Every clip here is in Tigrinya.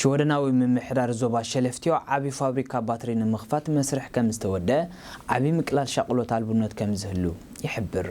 ሽወደናዊ ምምሕዳር ዞባ ሸለፍትዮ ዓቢ ፋብሪካ ባትሪ ንምኽፋት መስርሕ ከም ዝተወደአ፣ ዓቢ ምቅላል ሻቕሎት ኣልቡነት ከም ዝህሉ ይሕብር።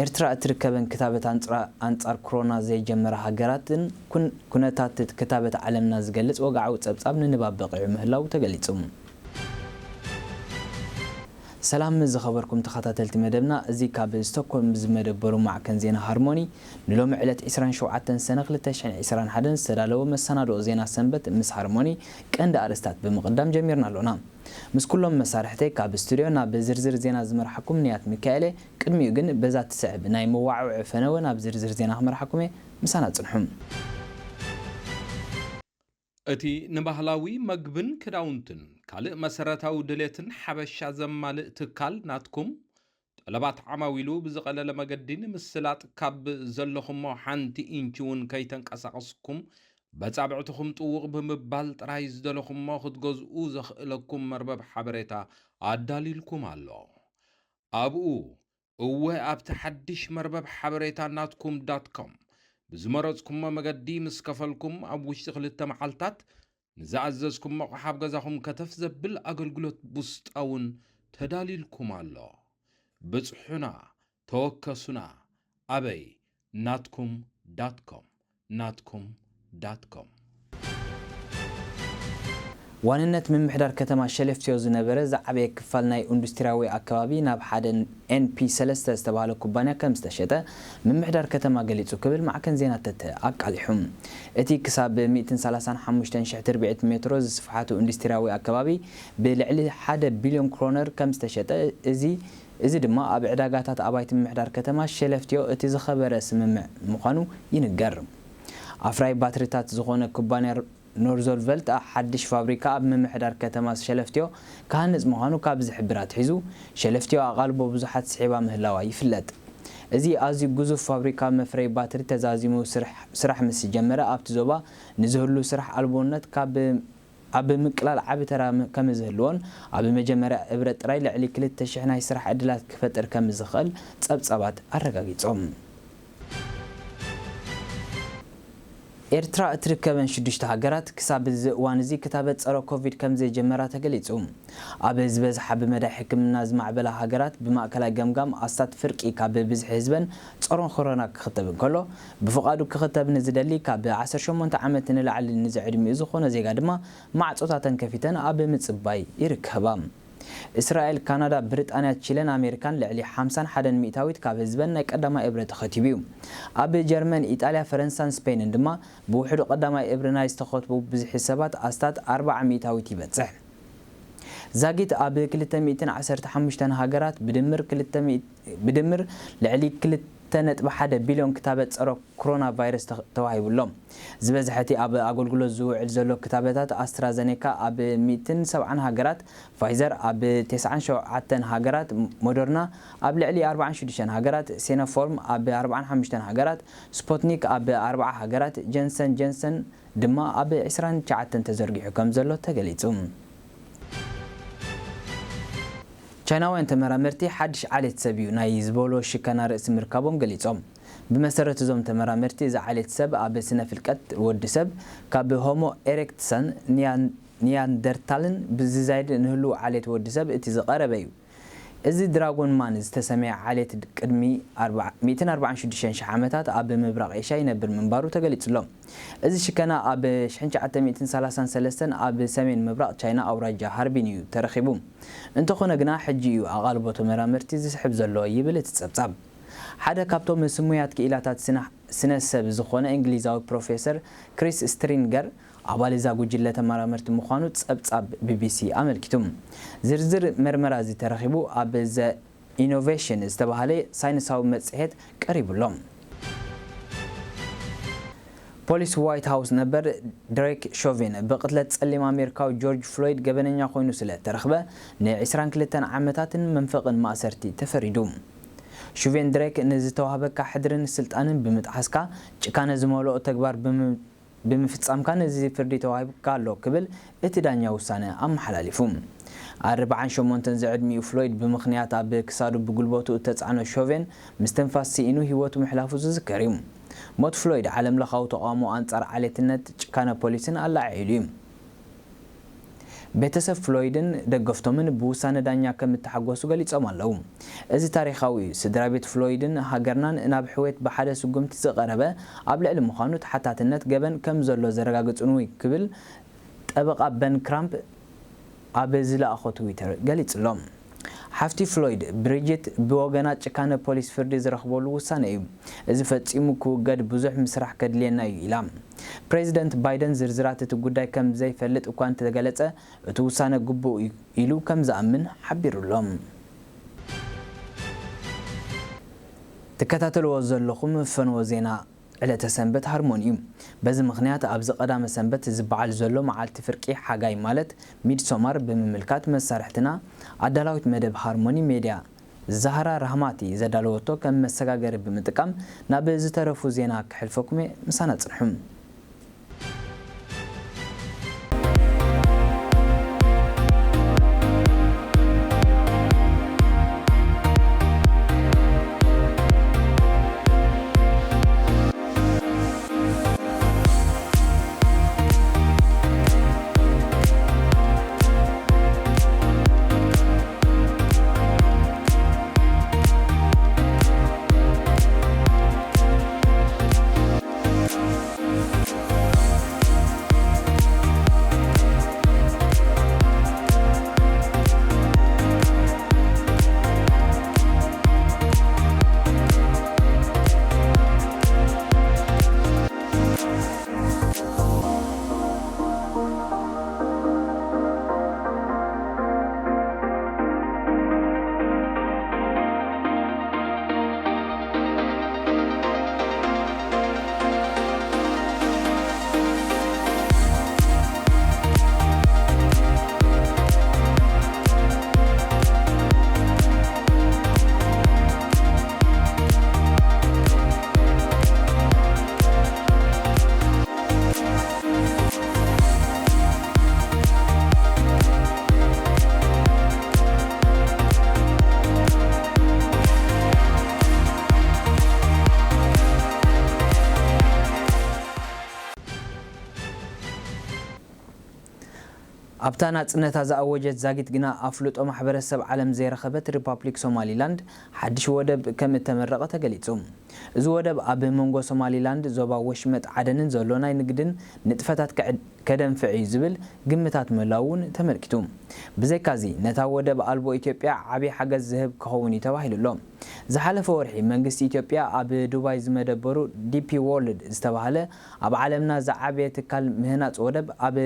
ኤርትራ እትርከበን ክታበት ኣንጽራ-፣ ኣንጻር ኮሮና ዘይጀመራ ሃገራትን ኩን-፣ ኩነታት ክታበት ዓለምና ዝገልጽ ወግዓዊ ጸብጻብ ንንባብ በቒዑ ምህላው ተገሊጹ። ሰላም ዝኸበርኩም ተኸታተልቲ መደብና፣ እዚ ካብ ስቶክሆልም ዝመደበሩ ማዕከን ዜና ሃርሞኒ ንሎሚ ዕለት ዕስራን ሸውዓተን ሰነ ክልተ ሽሕን ዕስራን ሓደን ዝተዳለወ መሰናድኦ ዜና ሰንበት ምስ ሃርሞኒ ቀንዲ ኣርእስታት ብምቕዳም ጀሚርና ኣሎና። ምስ ኩሎም መሳርሕተይ ካብ ስቱድዮ ናብ ዝርዝር ዜና ዝመርሓኩም ንያት ሚካኤለ፣ ቅድሚኡ ግን በዛ ትስዕብ ናይ መዋዕውዒ ፈነወ ናብ ዝርዝር ዜና ክመርሓኩም እየ። ምሳና ጽንሑ። እቲ ንባህላዊ መግብን ክዳውንትን ካልእ መሰረታዊ ድሌትን ሓበሻ ዘማልእ ትካል ናትኩም፣ ጠለባት ዓማዊሉ ብዝቐለለ መገዲ ንምስላጥ ካብ ዘለኹሞ ሓንቲ ኢንች እውን ከይተንቀሳቐስኩም በጻብዕትኹም ጥውቕ ብምባል ጥራይ ዝደለኹሞ ክትገዝኡ ዘኽእለኩም መርበብ ሓበሬታ ኣዳሊልኩም ኣሎ። ኣብኡ፣ እወ፣ ኣብቲ ሓድሽ መርበብ ሓበሬታ ናትኩም ዳት ኮም ብዝመረጽኩሞ መገዲ ምስ ከፈልኩም፣ ኣብ ውሽጢ ክልተ መዓልታት ንዝኣዘዝኩሞ ኣቕሓ ኣብ ገዛኹም ከተፍ ዘብል ኣገልግሎት ቡስጣ እውን ተዳሊልኩም ኣሎ። ብጽሑና፣ ተወከሱና። ኣበይ? ናትኩም ዳት ኮም። ናትኩም ዳት ኮም። ዋንነት ምምሕዳር ከተማ ሸለፍትዮ ዝነበረ ዝዓበየ ክፋል ናይ ኢንዱስትሪያዊ ኣከባቢ ናብ ሓደ ኤን ፒ ሰለስተ ዝተባህለ ኩባንያ ከም ዝተሸጠ ምምሕዳር ከተማ ገሊጹ ክብል ማዕከን ዜና ተተ ኣቃሊሑ። እቲ ክሳብ ሚእትን ሰላሳን ሓሙሽተን ሽሕ ትርብዒት ሜትሮ ዝስፍሓቱ ኢንዱስትሪያዊ ኣከባቢ ብልዕሊ ሓደ ቢልዮን ክሮነር ከም ዝተሸጠ፣ እዚ፣ እዚ ድማ ኣብ ዕዳጋታት ኣባይቲ ምምሕዳር ከተማ ሸለፍትዮ እቲ ዝኸበረ ስምምዕ ምዃኑ ይንገር። ኣፍራይ ባትሪታት ዝኾነ ኩባንያ ኖርዞልቨልት ሓድሽ ፋብሪካ ኣብ ምምሕዳር ከተማ ሸለፍትዮ ክሃንጽ ምዃኑ ካብ ዝሕብር ኣትሒዙ፣ ሸለፍትዮ ኣቓልቦ ብዙሓት ስሒባ ምህላዋ ይፍለጥ። እዚ ኣዝዩ ግዙፍ ፋብሪካ መፍረይ ባትሪ ተዛዚሙ ስራሕ፣ ስራሕ ምስ ጀመረ፣ ኣብቲ ዞባ ንዝህሉ ስራሕ ኣልቦነት ካብ፣ ኣብ ምቅላል ዓቢ ተራ ም-፣ ከም ዝህልዎን፣ ኣብ መጀመርያ እብረ ጥራይ ልዕሊ ክልተ ሽሕ ናይ ስራሕ ዕድላት ክፈጥር ከም ዝኽእል ጸብጻባት ኣረጋጊጾም። ኤርትራ እትርከበን ሽዱሽተ ሃገራት ክሳብ እዚ እዋን እዚ ክታበት ጸረ ኮቪድ ከም ዘይጀመራ ተገሊጹ። ኣብ ዝበዝሓ ብመዳይ ሕክምና ዝማዕበላ ሃገራት ብማእከላይ ገምጋም ኣስታት ፍርቂ ካብ ብዝሒ ህዝበን ጸሮን ኮሮና ክኽተብ እንከሎ፣ ብፍቓዱ ክኽተብ ንዝደሊ ካብ ዓሰርተ ሸሞንተ ዓመት ንላዕሊ ንዝዕድሚኡ ዝኾነ ዜጋ ድማ ማዕጾታተን ከፊተን ኣብ ምጽባይ ይርከባ። እስራኤል፣ ካናዳ፣ ብሪጣንያ፣ ቺለን ኣሜሪካን ልዕሊ ሓምሳን ሓደን ሚእታዊት ካብ ህዝበን ናይ ቀዳማይ እብረ ተኸቲቡ እዩ። ኣብ ጀርመን፣ ኢጣልያ፣ ፈረንሳን ስፔንን ድማ ብውሕዱ ቀዳማይ እብሪ ናይ ዝተኸትቡ ብዝሒ ሰባት ኣስታት ኣርብዓ ሚእታዊት ይበጽሕ። ዛጊት ኣብ ክልተ ሚእትን ዓሰርተ ሓሙሽተን ሃገራት ብድምር ክልተ ሚእቲ፣ ብድምር ልዕሊ ክልተ ነጥቢ ሓደ ቢልዮን ክታበት ጸረ ኮሮና ቫይረስ ተኽ-፣ ተዋሂቡ ኣሎ። ዝበዝሐ እቲ ኣብ ኣገልግሎት ዝውዕል ዘሎ ክታበታት ኣስትራዘኔካ ኣብ ሚእትን ሰብዓን ሃገራት፣ ፋይዘር ኣብ ተስዓን ሸውዓተን ሃገራት፣ ሞደርና ኣብ ልዕሊ ኣርብዓን ሽዱሽተን ሃገራት፣ ሴኖፎርም ኣብ ኣርብዓን ሓሙሽተን ሃገራት፣ ስፖትኒክ ኣብ ኣርብዓ ሃገራት፣ ጀንሰን ጀንሰን ድማ ኣብ ዕስራን ትሽዓተን ተዘርጊሑ ከም ዘሎ ተገሊጹ። ቻይናውያን ተመራመርቲ ሓድሽ ዓሌት ሰብ እዩ ናይ ዝበሎ ሽከና ርእሲ ምርካቦም ገሊጾም። ብመሰረት እዞም ተመራመርቲ፣ እዚ ዓሌት ሰብ ኣብ ስነ ፍልቀት ወዲ ሰብ ካብ ሆሞ ኤሬክትሰን ኒያን-፣ ኒያንደርታልን ብዝዛይድ ንህልው ዓሌት ወዲ ሰብ እቲ ዝቐረበ እዩ። እዚ ድራጎን ማን ዝተሰመየ ዓሌት ቅድሚ ኣርብዓ፣ ሚእትን ኣርባዓን ሽዱሽተን ሽሕ ዓመታት ኣብ ምብራቕ ኤሽያ ይነብር ምንባሩ ተገሊጹ ኣሎ። እዚ ሽከና ኣብ ሽሕን ትሽዓተ ሚእትን ሰላሳን ሰለስተን ኣብ ሰሜን ምብራቕ ቻይና ኣውራጃ ሃርቢን እዩ ተረኺቡ። እንተኾነ ግና፣ ሕጂ እዩ ኣቓልቦ ተመራመርቲ ዝስሕብ ዘሎ ይብል እቲ ጸብጻብ። ሓደ ካብቶም ስሙያት ክኢላታት ስነ፣ ስነ ሰብ ዝኾነ እንግሊዛዊ ፕሮፌሰር ክሪስ ስትሪንገር ኣባል እዛ ጉጅለ ተመራመርቲ ምዃኑ ጸብጻብ ቢ ቢ ሲ ኣመልኪቱ። ዝርዝር መርመራ እዚ ተረኺቡ ኣብ ዘ ኢኖቬሽን ዝተባህለ ሳይንሳዊ መጽሔት ቀሪቡ ኣሎ። ፖሊስ ዋይት ሃውስ ነበር ድሬክ ሾቪን ብቕትለት ጸሊም ኣሜሪካዊ ጆርጅ ፍሎይድ ገበነኛ ኮይኑ ስለ እተረኽበ፣ ን ዕስራን ክልተን ዓመታትን መንፈቕን ማእሰርቲ ተፈሪዱ። ሹቬን ድሬክ፣ "ንዝተዋህበካ ሕድርን ስልጣንን ብምጥሓስካ፣ ጭካነ ዝመልኦ ተግባር ብም-፣ ብምፍጻምካ ነዚ ፍርዲ ተዋሂብካ ኣሎ" ክብል እቲ ዳኛ ውሳነ ኣመሓላሊፉ። ኣርብዓን ሸሞንተን ዝዕድሚኡ ፍሎይድ፣ ብምኽንያት ኣብ ክሳዱ ብጉልበቱ እተጻዕኖ ሾቬን ምስትንፋስ ስኢኑ ህይወቱ ምሕላፉ ዝዝከር እዩ። ሞት ፍሎይድ ዓለምለኻዊ ተቓውሞ ኣንጻር ዓሌትነት፣ ጭካነ ፖሊስን ኣላዓዒሉ እዩ። ቤተሰብ ፍሎይድን ደገፍቶምን ብውሳነ ዳኛ ከም እተሓጎሱ ገሊጾም ኣለዉ። "እዚ ታሪኻዊ እዩ። ስድራ ቤት ፍሎይድን ሃገርናን ናብ ሕውየት ብሓደ ስጉምቲ ዝቐረበ ኣብ ልዕሊ ምዃኑ ተሓታትነት ገበን ከም ዘሎ ዘረጋግጹን እዩ" ክብል ጠበቓ በን ክራምፕ ኣብ ዝለኣኾ ትዊተር ገሊጹ ኣሎ። ሓፍቲ ፍሎይድ ብሪጅት፣ "ብወገና ጭካነ ፖሊስ ፍርዲ ዝረኽበሉ ውሳነ እዩ። እዚ ፈጺሙ ክውገድ ብዙሕ ምስራሕ ከድልየና እዩ" ኢላ። ፕሬዚደንት ባይደን ዝርዝራት እቲ ጉዳይ ከም ዘይፈልጥ እኳ እንተገለጸ፣ እቲ ውሳነ ግቡእ እዩ ኢሉ ከም ዝኣምን ሓቢሩ ኣሎ። ትከታተልዎ ዘለኹም ፈነወ ዜና ዕለተ ሰንበት ሃርሞን እዩ። በዚ ምኽንያት ኣብዚ ቀዳመ ሰንበት ዝበዓል ዘሎ መዓልቲ ፍርቂ ሓጋይ ማለት ሚድሶማር ብምምልካት መሳርሕትና ኣዳላዊት መደብ ሃርሞኒ ሜድያ ዛህራ ራህማቲ ዘዳለወቶ ከም መሰጋገሪ ብምጥቃም ናብ ዝተረፉ ዜና ክሕልፈኩም እየ። ምሳና ጽንሑ። ኣብታ ናጽነታ ዝኣወጀት ዛጊት ግና ኣፍልጦ ማሕበረሰብ ዓለም ዘይረኸበት ሪፓብሊክ ሶማሊላንድ ሓድሽ ወደብ ከም እተመረቐ ተገሊጹ። እዚ ወደብ ኣብ መንጎ ሶማሊላንድ፣ ዞባ ወሽመጥ ዓደንን ዘሎ ናይ ንግድን ንጥፈታት ክዕድ-፣ ከደንፍዕ እዩ ዝብል ግምታት ምህላዉ እውን ተመልኪቱ። ብዘይካዚ፣ ነታ ወደብ ኣልቦ ኢትዮጵያ ዓቢ ሓገዝ ዝህብ ክኸውን እዩ ተባሂሉ ኣሎ። ዝሓለፈ ወርሒ መንግስቲ ኢትዮጵያ ኣብ ዱባይ ዝመደበሩ ዲፒ ዎርልድ ዝተባህለ ኣብ ዓለምና ዝዓበየ ትካል ምህናጽ ወደብ ኣብ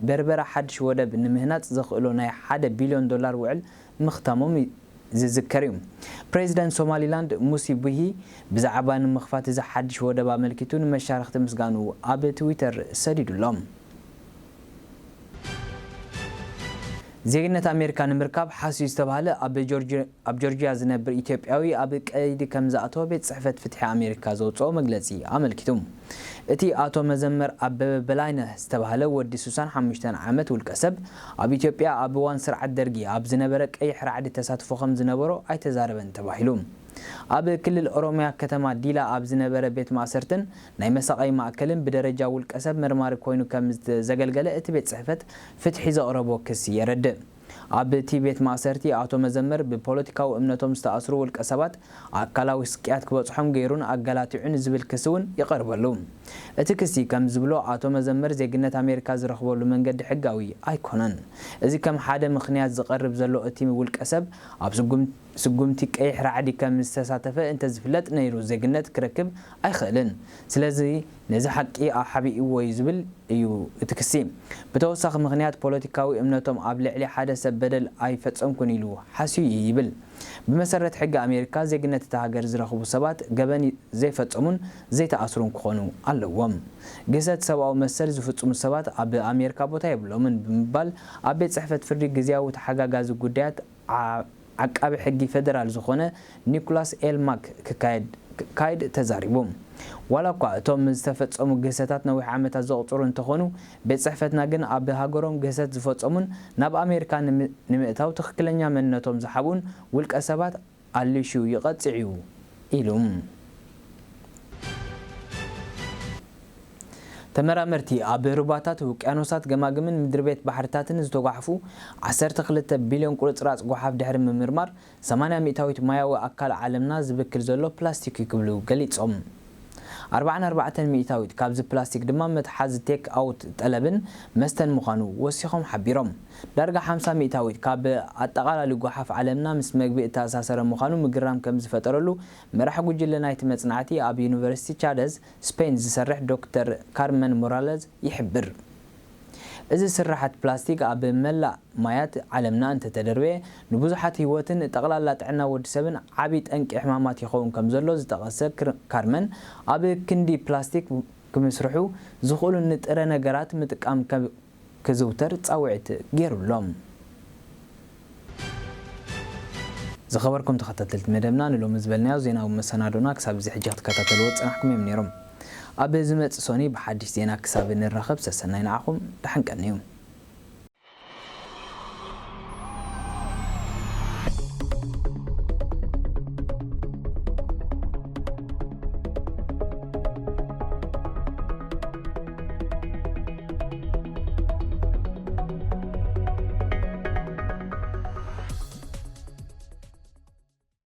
በርበራ ሓድሽ ወደብ ንምህናጽ ዘኽእሎ ናይ ሓደ ቢልዮን ዶላር ውዕል ምኽታሞም ዝዝከር እዩ። ፕሬዚደንት ሶማሊላንድ ሙሲ ቡሂ ብዛዕባ ንምኽፋት እዚ ሓድሽ ወደብ ኣመልኪቱ ንመሻርኽቲ ምስጋንኡ ኣብ ትዊተር ሰዲዱ ኣሎ። ዜግነት ኣሜሪካ ንምርካብ ሓስዩ ዝተባህለ ኣብ ጆርጂ-፣ ኣብ ጆርጂያ ዝነብር ኢትዮጵያዊ ኣብ ቀይዲ ከም ዝኣተወ ቤት ጽሕፈት ፍትሒ ኣሜሪካ ዘውጽኦ መግለጺ ኣመልኪቱ። እቲ ኣቶ መዘመር ኣበበ በላይነህ ዝተባህለ ወዲ ሱሳን ሓሙሽተን ዓመት ውልቀ ሰብ፣ ኣብ ኢትዮጵያ ኣብ እዋን ስርዓት ደርጊ ኣብ ዝነበረ ቀይሕ ራዕዲ ተሳትፎ ከም ዝነበሮ ኣይተዛረበን ተባሂሉ። ኣብ ክልል ኦሮሚያ ከተማ ዲላ ኣብ ዝነበረ ቤት ማእሰርትን ናይ መሳቐይ ማእከልን ብደረጃ ውልቀ ሰብ መርማሪ ኮይኑ ከም ዝተ-፣ ዘገልገለ እቲ ቤት ጽሕፈት ፍትሒ ዘቕረቦ ክሲ የረድእ። ኣብቲ ቤት ማእሰርቲ ኣቶ መዘመር ብፖለቲካዊ እምነቶም ዝተኣስሩ ውልቀ ሰባት ኣካላዊ ስቅያት ክበጽሖም ገይሩን ኣጋላቲዑን ዝብል ክሲ እውን ይቐርበሉ። እቲ ክሲ ከም ዝብሎ ኣቶ መዘመር ዜግነት ኣሜሪካ ዝረኽበሉ መንገዲ ሕጋዊ ኣይኮነን። እዚ ከም ሓደ ምኽንያት ዝቐርብ ዘሎ እቲ ውልቀ ሰብ ኣብ ስጉም-፣ ስጉምቲ ቀይሕ ራዕዲ ከም ዝተሳተፈ እንተዝፍለጥ ነይሩ ዜግነት ክረክብ ኣይኽእልን። ስለዚ ነዚ ሓቂ ኣሓቢእዎ እዩ ዝብል እዩ እቲ ክሲ። ብተወሳኺ ምኽንያት ፖለቲካዊ እምነቶም ኣብ ልዕሊ ሓደ ሰብ በደል ኣይፈጸምኩን ኢሉ ሓስዩ እዩ ይብል። ብመሰረት ሕጊ ኣሜሪካ ዜግነት እታ ሃገር ዝረኽቡ ሰባት ገበን ዘይፈጸሙን ዘይተኣስሩን ክኾኑ ኣለዎም። ግህሰት ሰብኣዊ መሰል ዝፍጽሙ ሰባት ኣብ ኣሜሪካ ቦታ የብሎምን ብምባል ኣብ ቤት ጽሕፈት ፍርዲ ግዝያዊ ተሓጋጋዚ ጉዳያት ዓ-፣ ዓቃቢ ሕጊ ፌደራል ዝኾነ ኒኮላስ ኤል ማክ ክካየድ፣ ክካየድ ተዛሪቡ። ዋላ እኳ እቶም ዝተፈጸሙ ግህሰታት ነዊሕ ዓመታት ዘቑጽሩ እንተኾኑ፣ ቤት ጽሕፈትና ግን ኣብ ሃገሮም ግህሰት ዝፈጸሙን ናብ ኣሜሪካ ንም-፣ ንምእታው ትኽክለኛ መንነቶም ዝሓብኡን ውልቀ ሰባት ኣሊሹ ይቐጽዕ እዩ ኢሉ። ተመራመርቲ ኣብ ሩባታት፣ ውቅያኖሳት፣ ገማግምን ምድሪ ቤት ባሕርታትን ዝተጓሕፉ ዓሰርተ ክልተ ቢልዮን ቁርጽራጽ ጓሓፍ ድሕሪ ምምርማር፣ ሰማንያ ሚእታዊት ማያዊ ኣካል ዓለምና ዝብክል ዘሎ ፕላስቲክ እዩ ክብሉ ገሊጾም። ኣርባዓን ኣርባዕተን ሚእታዊት ካብዚ ፕላስቲክ ድማ መትሓዚ ቴክ ኣውት ጠለብን መስተን ምዃኑ ወሲኾም ሓቢሮም። ዳርጋ ሓምሳ ሚእታዊት ካብ ኣጠቓላሊ ጓሓፍ ዓለምና ምስ መግቢ እተኣሳሰረ ምዃኑ ምግራም ከም ዝፈጠረሉ መራሕ ጉጅለ ናይቲ መጽናዕቲ ኣብ ዩኒቨርሲቲ ቻደዝ ስፔን ዝሰርሕ ዶክተር ካርመን ሞራለዝ ይሕብር። እዚ ስርሓት ፕላስቲክ ኣብ መላእ ማያት ዓለምና እንተተደርበየ፣ ንብዙሓት ህይወትን ጠቕላላ ጥዕና ወዲ ሰብን ዓቢ ጠንቂ ሕማማት ይኸውን ከም ዘሎ ዝጠቐሰ ክር-፣ ካርመን፣ ኣብ ክንዲ ፕላስቲክ ክምስርሑ ዝኽእሉ ንጥረ ነገራት ምጥቃም ከ-፣ ክዝውተር ጻውዒት ገይሩሎም። ዝኸበርኩም ተኸታተልቲ መደብና፣ ንሎሚ ዝበልናዮ ዜናዊ መሰናዶና ክሳብ እዚ ሕጂ ክትከታተልዎ ዝጸናሕኩም እዮም ነይሮም። ኣብ ዝመጽእ ሶኒ ብሓድሽ ዜና ክሳብ ንራኸብ፣ ሰሰናይ ንዓኹም፣ ደሓን ቀንዩ።